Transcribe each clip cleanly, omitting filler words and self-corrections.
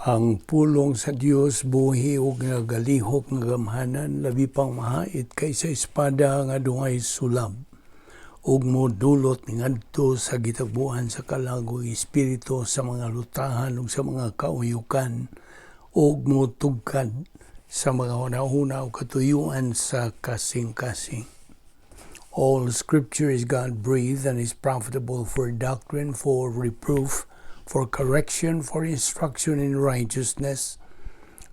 Ang pulong sa Dios buhi ug nagalihok nga gamhanan, labi pang mahait kaysa espada nga dunay sulab, ug modulot ngadto sa gitagbuan sa kalag ug espiritu, sa mga lutahan ug sa mga kauyukan, ug motugkad sa mga hunahuna ug katuyuan sa kasing-kasing. All scripture is God-breathed and is profitable for doctrine, for reproof, for correction, for instruction in righteousness,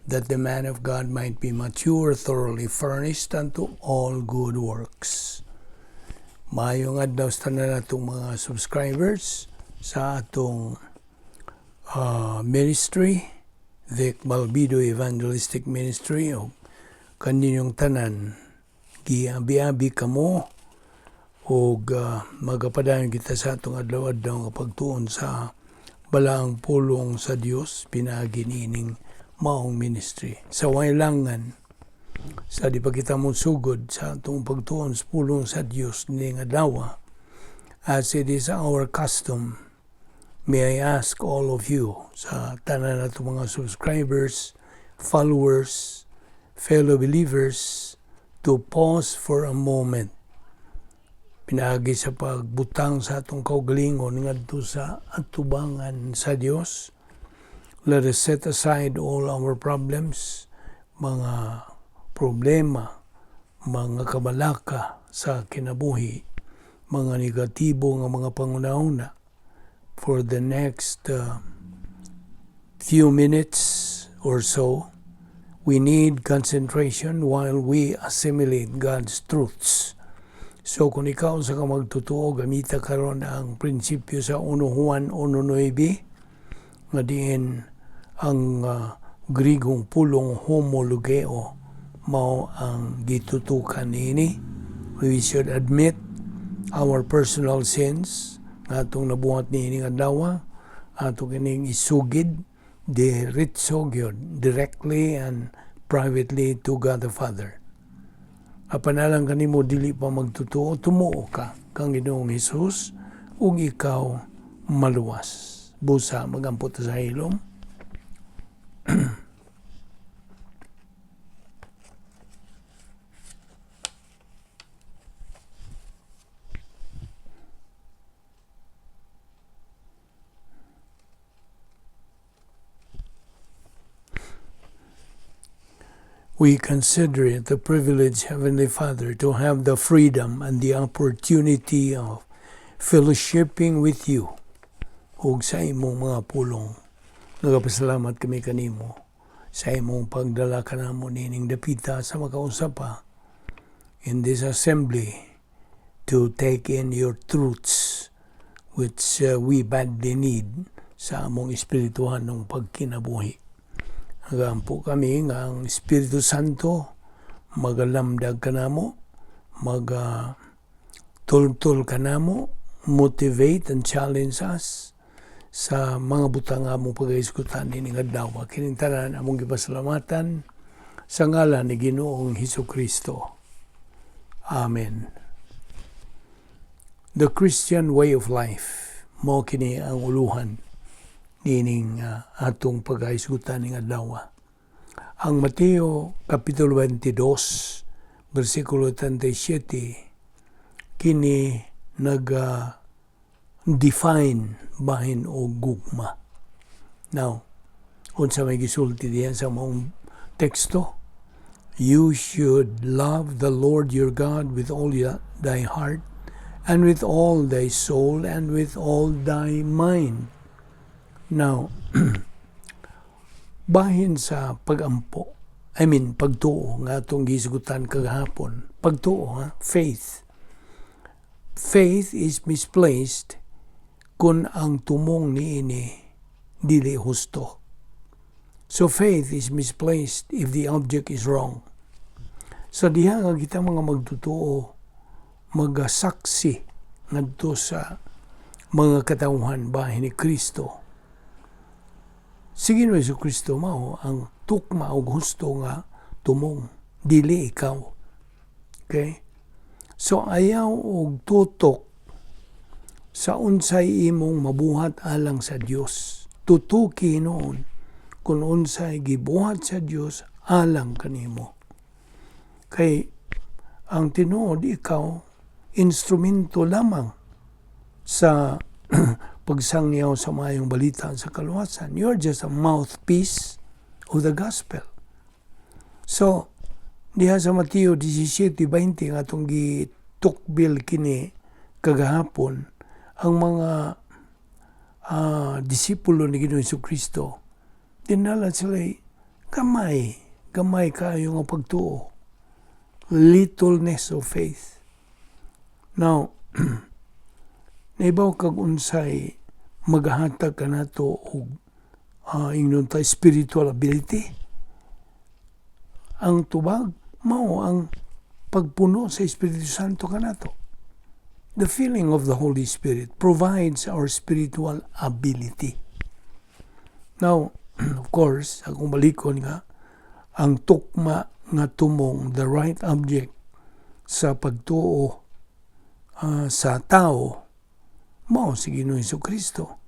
that the man of God might be mature, thoroughly furnished unto all good works. Maayong adlaw sa tanan natong mga subscribers sa atong ministry, Vic Balbido Evangelistic Ministry, o kaninyong tanan, giabi-abi kamo og magapadayon kita sa atong adlaw-adlaw nga pagtuon sa balaang pulong sa Dios pinaagi niining maong ministry. Sa wailangan, sa di pa kita mo sugod sa atong pagtuon sa pulong sa Dios ning adlaw, as it is our custom, may I ask all of you, sa tanan nato mga subscribers, followers, fellow believers, to pause for a moment pinaagi sa pagbutang sa atong kaugalingon ngadto sa atubangan sa Dios. Let us set aside all our problems, mga problema, mga kabalaka sa kinabuhi, mga negatibo nga mga panghunahuna for the next few minutes or so. We need concentration while we assimilate God's truths. So kung ikaw sa ka magtutuo, gamita karon ang prinsipyo sa 1 Juan 1.9 nga diin ang Grigong pulong homologeo mao ang gitutukan niini. We should admit our personal sins nga atong nabuhat niini adlaw, ato kining isugid diretso gyud, directly and privately to God the Father. Apan alang kanimo dili pa magtotoo, tumuo ka kang Ginoong Hesus ug ikaw maluwas. Busa magampo ta sa hilom. We consider it a privilege, Heavenly Father, to have the freedom and the opportunity of fellowshipping with you ug sa imong mga pulong. Nagapasalamat kami kanimo sa imong pagdala kanamo nining dapita sa makausap pa in this assembly to take in your truths, which we badly need sa among espirituhanong pagkinabuhi. Nagampo kami nga ang Espiritu Santo magalamdag kanamo, maga tultul kanamo, motivate and challenge us sa mga butang nga among pagahisgutan nining adlaw. Kining tanan among gipasalamatan sa ngalan ni Ginoong Hesus Kristo. Amen. The Christian way of life, mao kini ang uluhan nining atong paghahisgutan ning adlaw. Ang Mateo Kapitulo 22, versikulo 37, kini naga define bahin og gugma. Now, unsa may gisulti diyan sa maong teksto? You should love the Lord your God with all thy heart and with all thy soul and with all thy mind. Now, bahin sa pagampo, I mean, pagtuo nga atong gisgutan kagahapon, pagtuo, ha? Faith. Faith is misplaced kung ang tumong niini dili husto. So faith is misplaced if the object is wrong. Sa diha nga kita mga magtutuo magasaksi ngadto sa mga katawhan bahin ni Kristo. Si Ginoo Hesus Kristo mao ang tukma og husto nga tumong, dili ikaw. Okay? So ayaw og tutok sa unsay imong mabuhat alang sa Dios. Tutuki noon kung unsay gibuhat sa Dios alang kanimo. Kay ang tinuod, ikaw instrumento lamang sa pagsangyaw sa maayong balita sa kaluwasan. You're just a mouthpiece of the gospel. So, diha sa Mateo 17:20 nga atong gitukbil kini kagahapon, ang mga disipulo ni Ginoong Kristo, dinala sila gamay, gamay kaayo nga pagtuo. Littleness of faith. Now, naibaw kag unsay maghatag kanato og ingnon ta spiritual ability. Ang tubag mao ang pagpuno sa Espiritu Santo kanato. The filling of the Holy Spirit provides our spiritual ability. Now, of course, akong balikon nga ang tukma nga tumong, the right object sa pagtuo sa tao mao si Ginoong Kristo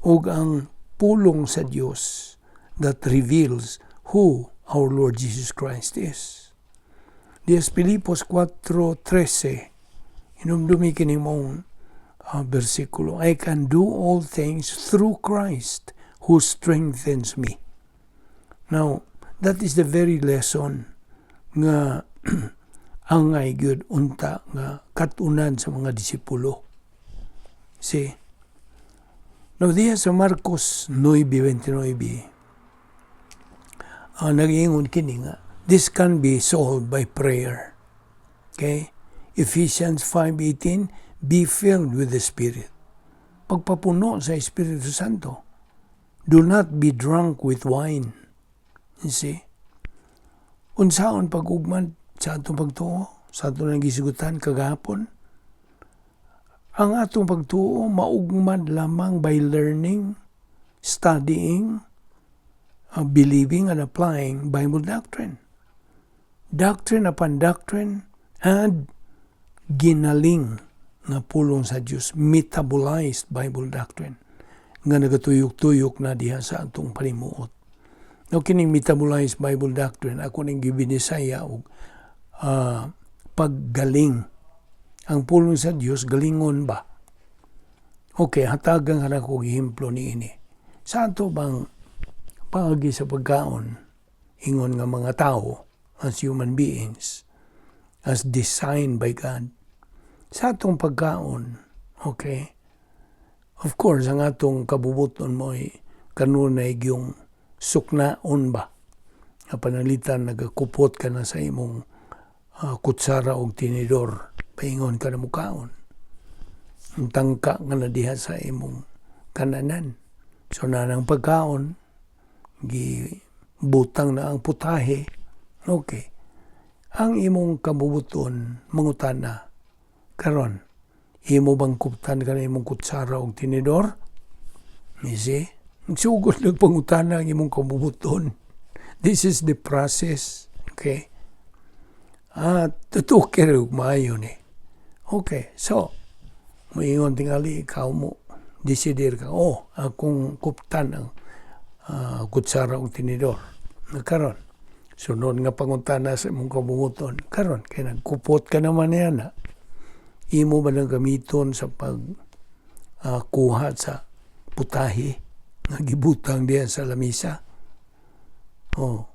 ug ang pulong sa Dios that reveals who our Lord Jesus Christ is. Diha sa Filipos 4:13, hinumdumi kini mong bersikulo, "I can do all things through Christ who strengthens me." Now, that is the very lesson nga angay gyud unta nga katunan sa mga disipulo. See? Now, diha sa Marcos 9:29, nag-ingon kini nga, this can be solved by prayer. Okay? Ephesians 5:18, "Be filled with the Spirit." Pagpapuno sa Espiritu Santo. "Do not be drunk with wine." You see? Unsaon pag-ugmad sa atong pagtuo, sa atong nagisigutan kagahapon? Ang atong pagtuo maugmad lamang by learning, studying, believing and applying Bible doctrine. Doctrine upon doctrine and ginaling nga pulong sa Dios, metabolized Bible doctrine nga nagatuyok-tuyok na diha sa atong panimuot. No, kining metabolized Bible doctrine ako ning gibinisaya og paggaling. Ang pulong sa Dios galingon ba? Okay, hatagan ka na ko ehemplo ni ini. Sa ato bang paagi sa pagkaon, ingon nga mga tao as human beings, as designed by God. Sa atong pagkaon, okay, of course, ang atong kabubuton mo ay kanunay yung suknaon ba? Nga panalitan nagakupot ka na sa imong kutsara og tinidor, paingon ka na mukaon. Ang tangka nga na diha sa imong kananan. So nanang pagkaon, gibutang na ang putahe, okay. Ang imong kabubuton, mangutana, karon, imo bang kuptan ka na imong kutsara og tinidor? You see? Sugod lang pangutana ang imong kabubuton. This is the process. Okay? Ah, totoo kay maayo ni. Okay, so, moingon tingali ikaw mo, desidir ka, "Oh, akong kuptan ang kutsara og tinidor." Karon, sunod nga pangutana sa imong kabubuton, karon, kay nagkupot ka naman niya na, imo ba nang gamiton sa pag kuha sa putahe nga gibutang diya sa lamisa? Oh.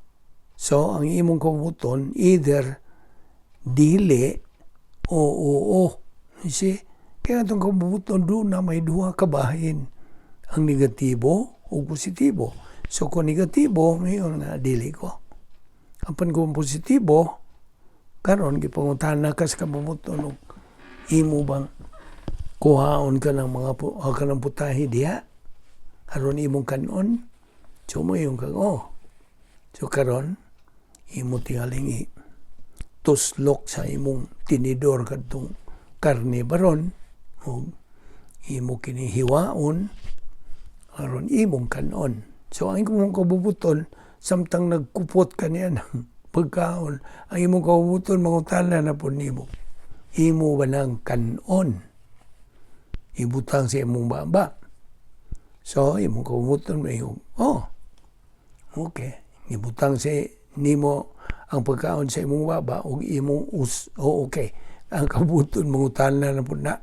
So, ang imong kabubuton, either dili o oo. You see? Kaya itong kabubuton doon na may duha ka bahin. Ang negatibo o positibo. So, kung negatibo, mayon nga dili ko. Apan kung positibo, karon gipangutana ka sa kabubuton og imo bang kuhaon ka ng mga kanang putahe diha aron imong kanon? So moingon kag oh. So karon imo tingaling i tuslok sa imong tinidor kadtong karne baron ug imo kini hiwaon aron imong kanon. So ang imong kabubuton samtang nagkupot ka niya ng pagkaon, ang imong kabubuton mangutana na pud nimo. Imo ba nang kanon? Ibutang sa imong baba. So imong kabubuton may, oh. Okay. Gibutang sa nimo ang pagkaon sa imong baba ug imong us, oh, okay. Ang kabubut-on, mangutana na pud na.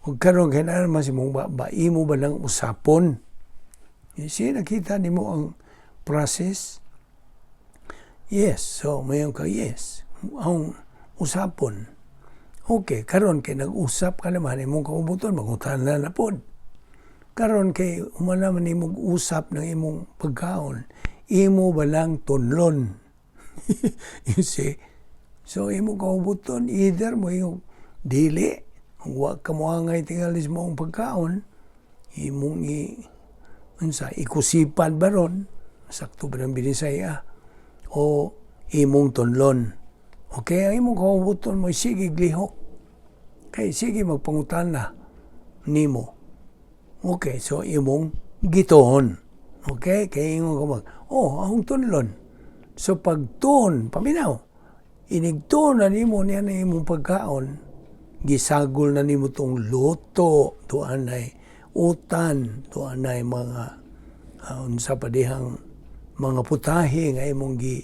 Ug karon kay naa man sa imong baba, imo ba nang usapon? You see, nakita nimo ang process? Yes. So, moingon ka, "Yes. Ang usapon." Okay, karon kay nag-usap ka naman imong kaubuton, mangutana na pod. Karon kay human naman imong usap ng imong pagkaon, imo ba lang tunlon? You see? So imong kaubuton, either mo yung dili, wa ka moangay tingali sa imong pagkaon, imong i unsa, ikusipan ba ron, sakto ba ng Binisaya, o imong tunlon. Okay, ang imong kaubuton mo, sige lihok. Kay sige magpangutana nimo. Okay, so imong gituon. Okay, kay ingon ka mag, "Oh, akong tunlon." So pagtuon, paminaw, inigtuon na nimo niya na imong pagkaon, gisagol na nimo tong luto, tuan ay utan, tuan ay mga unsa pa dihang mga putahe nga imong gi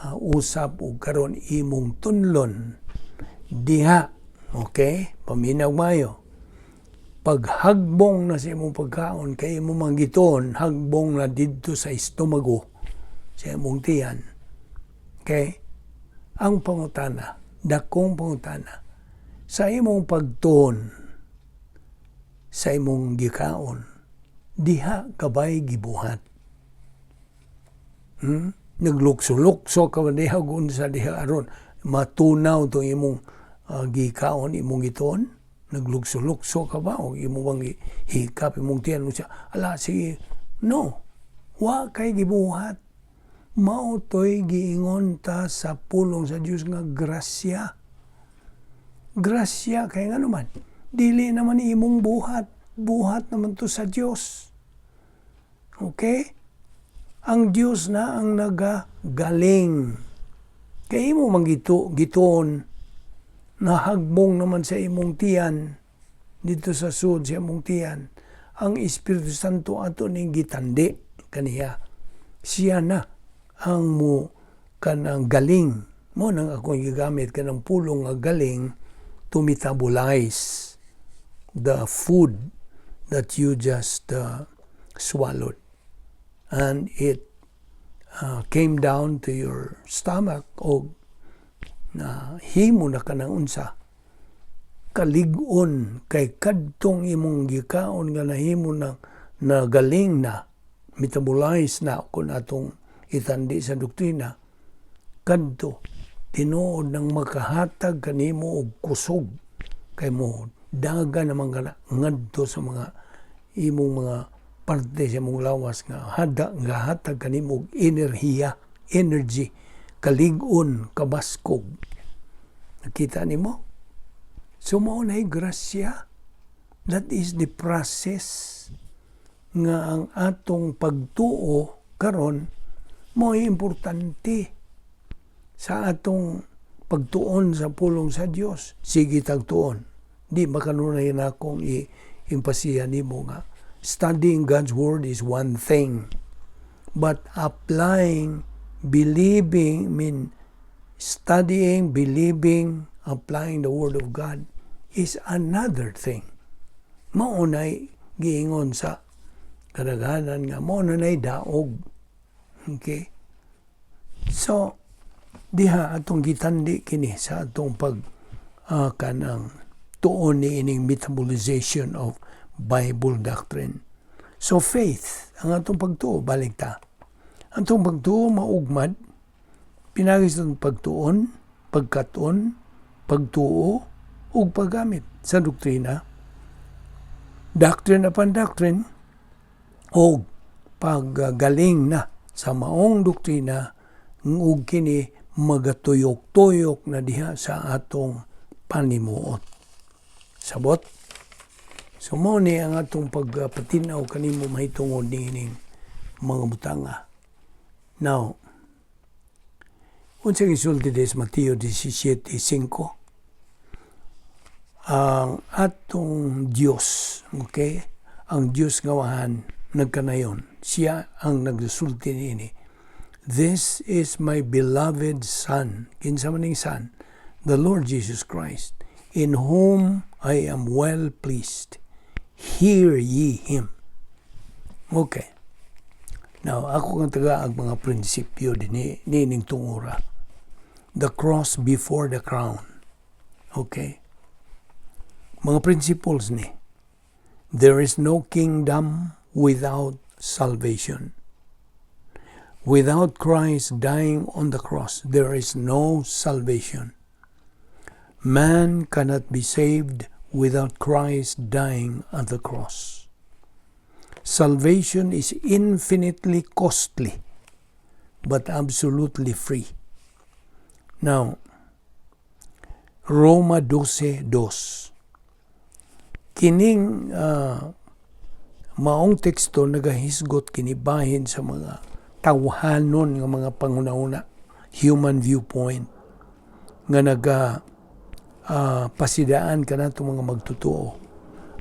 usap ug karon imong tunlon diha. Okay, paminaw mayo. Paghagbong na sa imong pagkaon kay imong manggituon, hagbong na didto sa estomago, sa imong tiyan. Okay, ang pangutana, dakong pangutana, sa imong pagtuon sa imong gikaon, diha kabay gibuhat? Naglukso-lukso ka ba diha sa diha aron matunaw tong imong gikaon, imong gituon? Naglukso-lukso ka ba o imo bang hikap imong tiyan mo siya? Ala, sige. No. Wa kay gibuhat. Mao to'y giingon ta sa pulong sa Dios nga grasya. Grasya kay ngano man, dili naman imong buhat, buhat naman to sa Dios. Okay? Ang Dios na ang nagagaling. Kay imo man gituon, nahagbong naman sa imong tiyan, dito sa sud sa imong tiyan, ang Espiritu Santo ato ning gitandi kaniya. Siya na ang mo kanang galing mo nang akong gigamit kanang pulong nga galing, to metabolize the food that you just swallowed and it came down to your stomach o na himo na ka ng unsa, kalig-on, kay kadtong imong gikaon nga nahimo na nagaling na, metabolize na kung atong itandi sa doktrina, kadto tinuod nang makahatag kanimo og kusog kay mo daga naman kana ngadto sa mga imong mga parte sa imong lawas nga hada nga hatag kanimo og enerhiya, energy, kalig-on, kabaskog. Nakita nimo? So mao nay grasya. That is the process nga ang atong pagtuo karon mo importante sa atong pagtuon sa pulong sa Dios. Sige tagtuon. Di makanunay na akong i-impasiya nimo nga studying God's word is one thing, but applying, believing, mean studying, believing, applying the word of God is another thing. Mao nay giingon sa kadaghanan nga mao na nay daog. Okay? So, diha atong gitandi kini sa atong pag kanang tuon ni ining metabolization of Bible doctrine. So faith, ang atong pagtuo, balik ta. Ang atong pagtuo maugmad, pinagi sa atong pagtuon, pagkatuon, pagtuo, ug paggamit sa doktrina. Doctrine upon doctrine, o paggaling na sa maong doktrina, ug kini magatuyok-tuyok na diha sa atong panimuot. Sabot? So mao ni ang atong pagpatinaw kanimo mahitungod niining mga butanga. Now, unsa gisulti des Mateo 17:5? Ang atong Dios, okay? Ang Dios nga Amahan nagkanayon. Siya ang nagsulti niini. "This is my beloved Son." Kinsa man ning Son? The Lord Jesus Christ, "in whom I am well pleased. Hear ye him." Okay. Now, ako kang taga ang mga prinsipyo din nining tungura. The cross before the crown. Okay? Mga principles ni. There is no kingdom without salvation. Without Christ dying on the cross, there is no salvation. Man cannot be saved without Christ dying at the cross. Salvation is infinitely costly, but absolutely free. Now, Roma 12:2. Kining maong teksto, nagahisgot kini bahin sa mga tawhanon nga mga panghuna-huna, human viewpoint, nga naga pasidaan kanato mga magtotoo.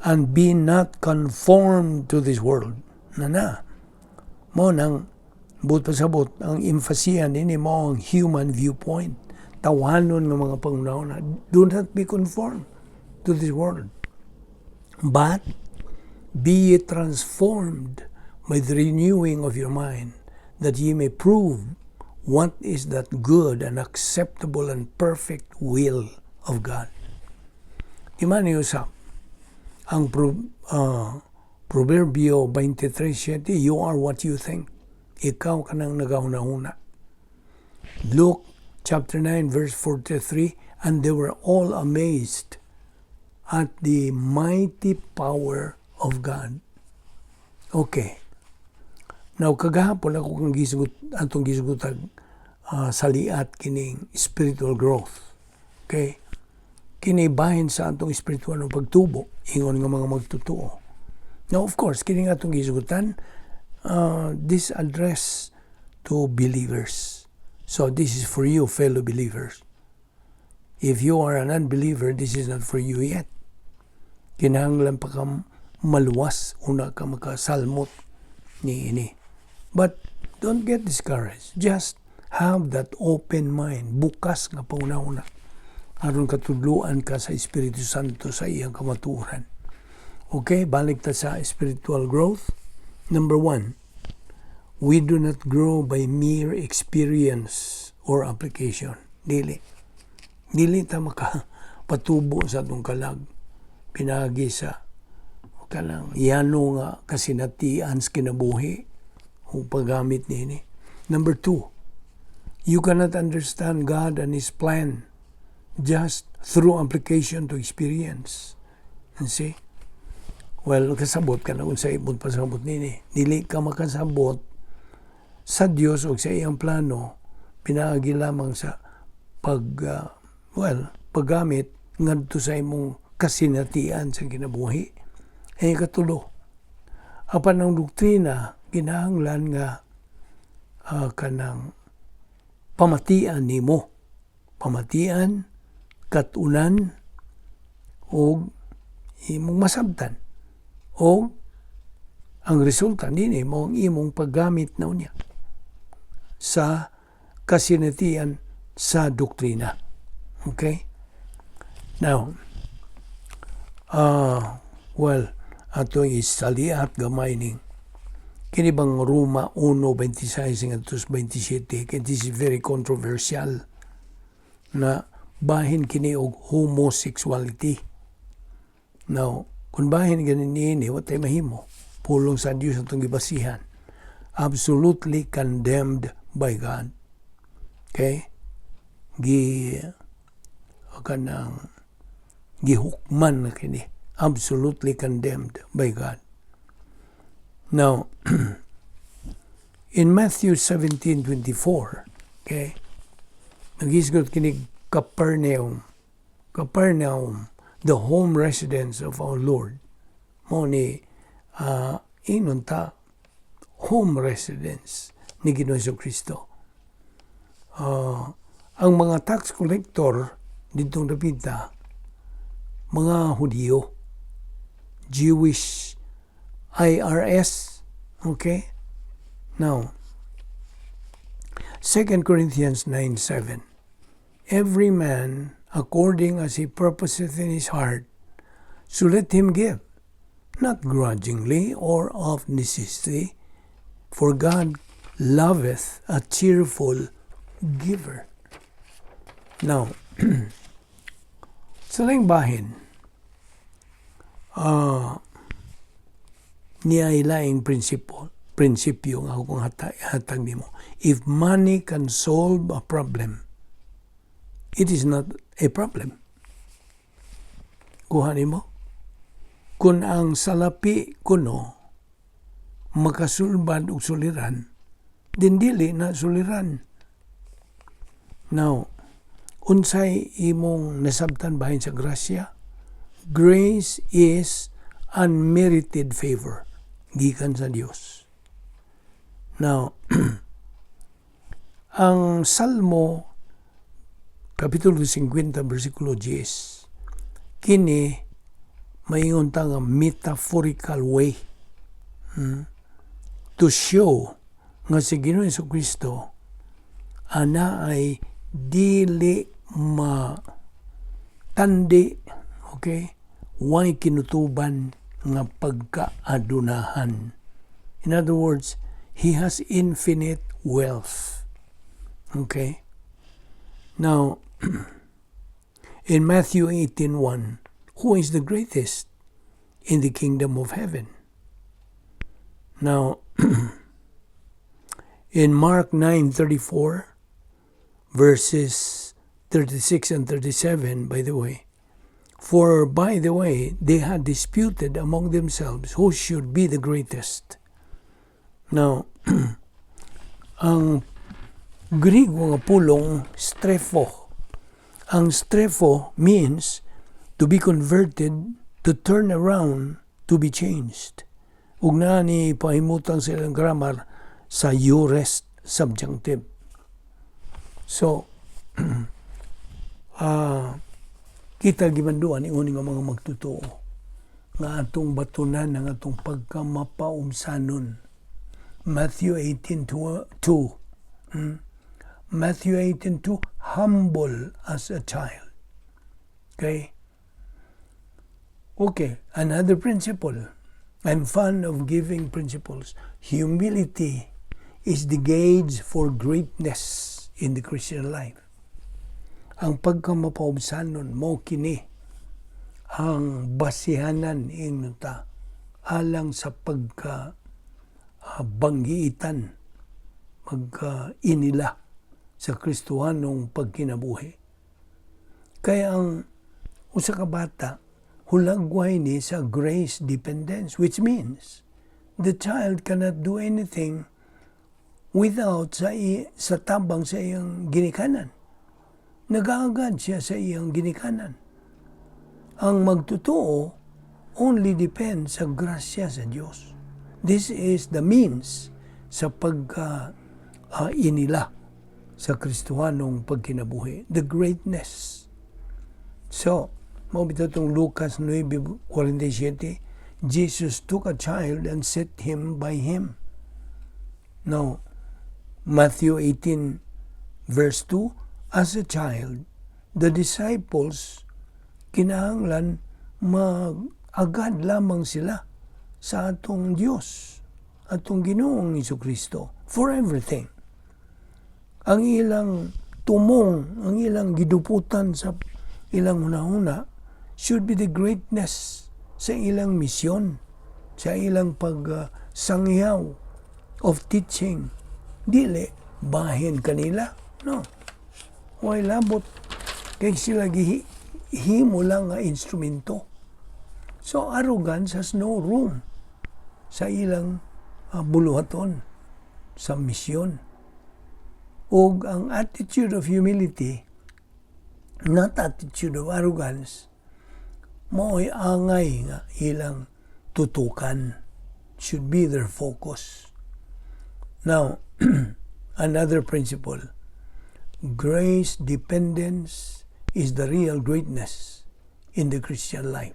"And be not conformed to this world." Na na. Mo nang buot pasabot, ang emphasihan nini mo ang human viewpoint. Tawhanon nga mga panghuna-huna. "Do not be conformed to this world. But be ye transformed by the renewing of your mind, that ye may prove what is that good and acceptable and perfect will of God." Di man niyo sa ang Proverbio 23:7, "You are what you think." Ikaw ka nang nagahuna-huna. Luke chapter 9 verse 43, "And they were all amazed at the mighty power of God." Okay. Now, kagahapon ako kang gisugot, atong gisugutag saliat kining spiritual growth. Okay? Kini bahin sa atong spiritual ng pagtubo, ingon nga mga magtotoo. Now, of course, kini nga atong gisugutan, this address to believers. So, this is for you, fellow believers. If you are an unbeliever, this is not for you yet. Kinahanglan pa ka maluwas, una ka makasalmot ni ini. But don't get discouraged. Just have that open mind, bukas nga pauna-una, aron katudluan ka sa Espiritu Santo sa iyang kamatuoran. Okay, balik ta sa spiritual growth. Number one, we do not grow by mere experience or application. Dili. Dili ta makapatubo sa atong kalag pinaagi sa kanang yano nga kasinatian sa kinabuhi o paggamit niini. Number two, you cannot understand God and His plan just through application to experience. You see? Well, kasabot ka na kung sa ibon pasabot nini. Dili ka makasabot sa Dios o sa iyang plano pinaagi lamang sa pag well, paggamit ngadto sa imong kasinatian sa kinabuhi. Ay katulo. Apan ang doktrina kinahanglan nga kanang pamatian nimo. Pamatian, katunan og imong masabtan. O ang resulta nini mo ang imong paggamit na unya sa kasinatian sa doktrina. Okay? Now, well, atong isaliat gamay ning kini bang Roma 1:26 ngadto 27, kay this is very controversial na bahin kini og homosexuality. Now, kung bahin ganin niini, wa tay mahimo. Pulong sa Dios atong gibasihan. Absolutely condemned by God. Okay? Gi kanang gihukman na kini. Absolutely condemned by God. Now, in Matthew 17:24, okay, nagisgot kini Capernaum, Capernaum, the home residence of our Lord. Mo ni ingon ta home residence ni Ginoong Kristo. Ang mga tax collector didtong dapita, mga Hudiyo, Jewish IRS, okay? Now, 2 Corinthians 9:7. "Every man according as he purposeth in his heart, so let him give, not grudgingly or of necessity, for God loveth a cheerful giver." Now, sa laing bahin, niya laing prinsipyo nga akong hatag nimo. If money can solve a problem, it is not a problem. Kuha nimo? Kung ang salapi kuno makasulbad og suliran, din dili na suliran. Now, unsay imong nasabtan bahin sa grasya? Grace is unmerited favor gikan sa Dios. Now, ang Salmo Kapitulo 50 versikulo 10, kini maingon ta nga metaphorical way to show nga si Ginoong Kristo ana ay dili ma tandi, okay, way kinutuban nga pagkaadunahan. In other words, he has infinite wealth. Okay? Now, in Matthew 18:1, who is the greatest in the kingdom of heaven? Now, in Mark 9:34, verses 36 and 37, by the way, "For by the way, they had disputed among themselves who should be the greatest." Now, ang Griego nga pulong strepho. Ang strepho means to be converted, to turn around, to be changed. Ug naa ni pahimutang sa ilang grammar sa aorist subjunctive. So, kita gimanduan ni nga mga magtotoo nga atong batunan ang atong pagkamapaumsanon. Matthew 18:2. Matthew 18:2, humble as a child. Okay? Okay, another principle. I'm fond of giving principles. Humility is the gauge for greatness in the Christian life. Ang pagkamapaubsanon mo kini ang basihanan ingon ta alang sa pagka banggiitan, magka inila sa Kristohanong pagkinabuhi. Kaya ang usa ka bata hulagway ni sa grace dependence, which means the child cannot do anything without sa tabang sa iyang ginikanan. Nagaagad siya sa iyang ginikanan. Ang magtotoo only depends sa grasya sa Diyos. This is the means sa pagka inila sa Kristohanong pagkinabuhi. The greatness. So, mao bitaw itong Lucas 9:47, "Jesus took a child and set him by him." Now, Matthew 18 verse 2, as a child, the disciples kinahanglan mag-agad lamang sila sa atong Diyos, atong Ginoong Kristo for everything. Ang ilang tumong, ang ilang giduputan sa ilang hunahuna should be the greatness sa ilang misyon, sa ilang pagsangyaw of teaching. Dili bahin kanila, no. Way labot kay sila gihimo lang nga instrumento. So arrogance has no room sa ilang buluhaton sa misyon. Ug ang attitude of humility, not attitude of arrogance, mao'y angay nga ilang tutukan, should be their focus. Now, another principle, grace dependence is the real greatness in the Christian life.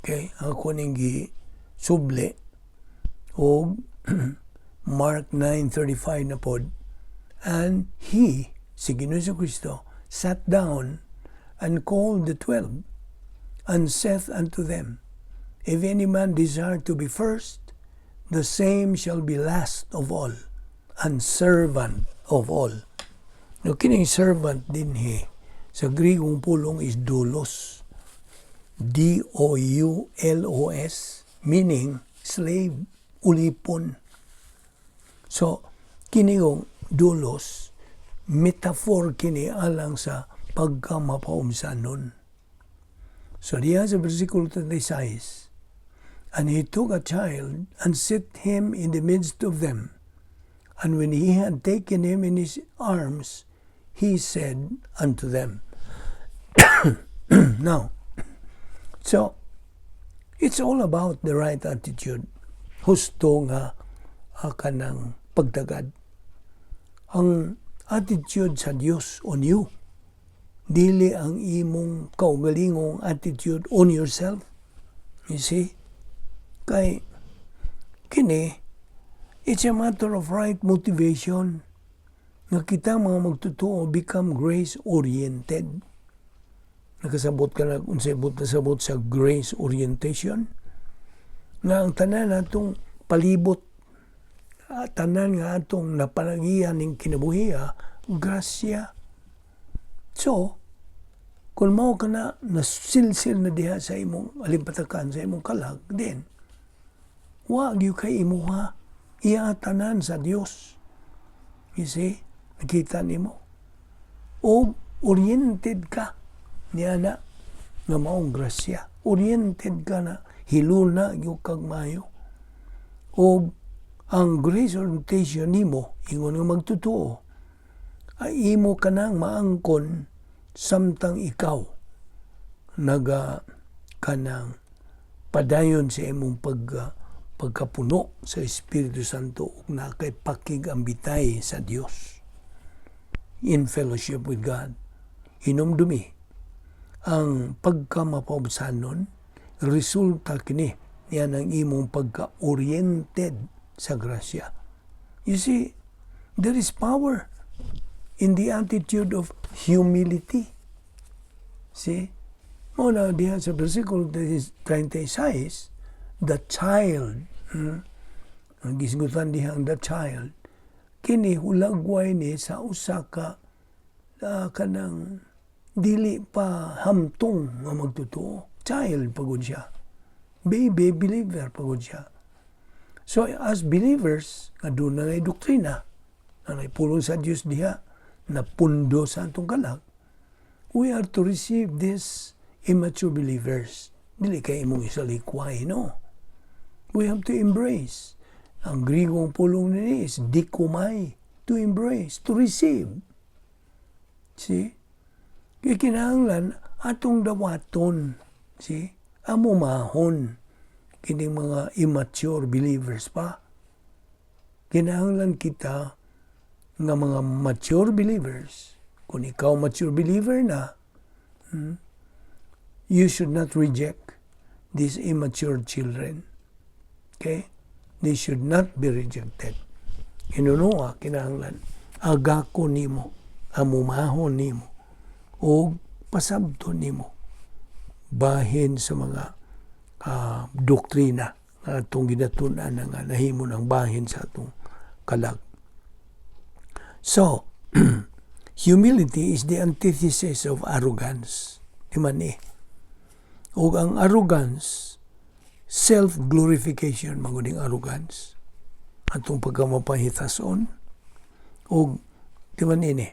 Okay, ako ning gisubli og Mark 9:35 na pod, "And he," si Ginoo Kristo, "sat down and called the 12 and saith unto them, 'If any man desire to be first, the same shall be last of all and servant of all.'" No, kining servant dinhi sa Grigong pulong is doulos. doulos, meaning slave, ulipon. So, kini yung doulos, metaphor kini alang sa pagkamapaumsanon. So, diya sa versikulo 36, "And he took a child and set him in the midst of them. And when he had taken him in his arms, he said unto them." Now, so, it's all about the right attitude. Husto nga kanang pagtagad. Ang attitude sa Dios on you. Dili ang imong kaugalingong attitude on yourself. You see? Kay kini, it's a matter of right motivation nga kita mga magtotoo become grace-oriented. Nakasabot ka na unsay buot nasabot sa grace orientation? Nga ang tanan natong palibot, tanan nga atong napanagian ning kinabuhi, grasya. So, kung mao ka na nasilsil na diha sa imong alimpatakan, sa imong kalag, then, wa gyud kay imuha, iya tanan sa Dios. You see? Nakita nimo. O oriented ka niya na nga maong grasya. Oriented ka na hiluna gyud kag maayo. O ang grace orientation nimo ingon nga magtotoo ay imo kanang maangkon samtang ikaw naga kanang padayon sa imong pagkapuno sa Espiritu Santo ug naa kay pakig ang bitay sa Dios, in fellowship with God. Hinumdumi ang pagkamapaubsanon, resulta kini niyan ang imong pagka-oriented sa grasya. You see, there is power in the attitude of humility. See? Mao na diha sa versikulo 36, the child, ang gisgutan diha ang the child, kini hulagway ni sa usa ka kanang dili pa hamtong nga magtotoo. Child pagod siya. Baby believer pagod siya. So as believers, nga doon na doktrina, na pulong sa Dios diha, na pundo sa atong kalag, we are to receive these immature believers. Dili kay imong isalikway, no? We have to embrace. Ang Grigong pulong nini is dechomai, to embrace, to receive. See? Kaya kinahanglan atong dawaton. See? Amumahon kining mga immature believers pa. Kinahanglan kita nga mga mature believers. Kung ikaw mature believer na, you should not reject these immature children. Okay? They should not be rejected. Hinunoa, kinahanglan agako nimo, amumahon nimo, o pasabto nimo bahin sa mga doktrina nga atong ginatun-an nga nahimo ng bahin sa atong kalag. So, humility is the antithesis of arrogance. Di man eh. O ang arrogance, self-glorification, manguning arrogance. Atong pagkamapahitason. O, di man ini,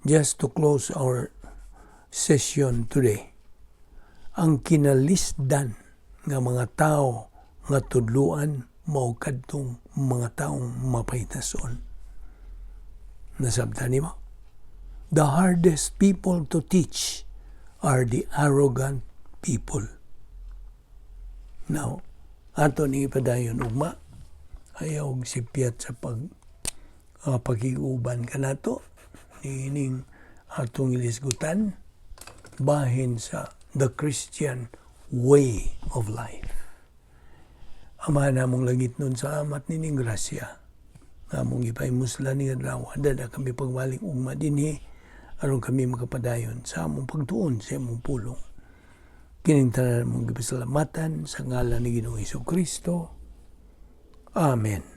just to close our session today, ang kinalisdan nga mga tao nga tudluan mao kadtong mga taong mapahitason. Nasabtan nimo? The hardest people to teach are the arrogant people. Now, ato ni ipadayon ugma, ayaw sipyat sa pag pakiguban kanato niining atong ilisgutan bahin sa the Christian way of life. Ama namong langitnon, salamat nining grasya. Nga among gipahimuslan ning adlaw, dada kami pagbalik ugma dinhi aron kami makapadayon sa among pagtuon sa imong pulong. Kining tanan among gipasalamatan sa ngalan ni Ginoong Kristo. Amen.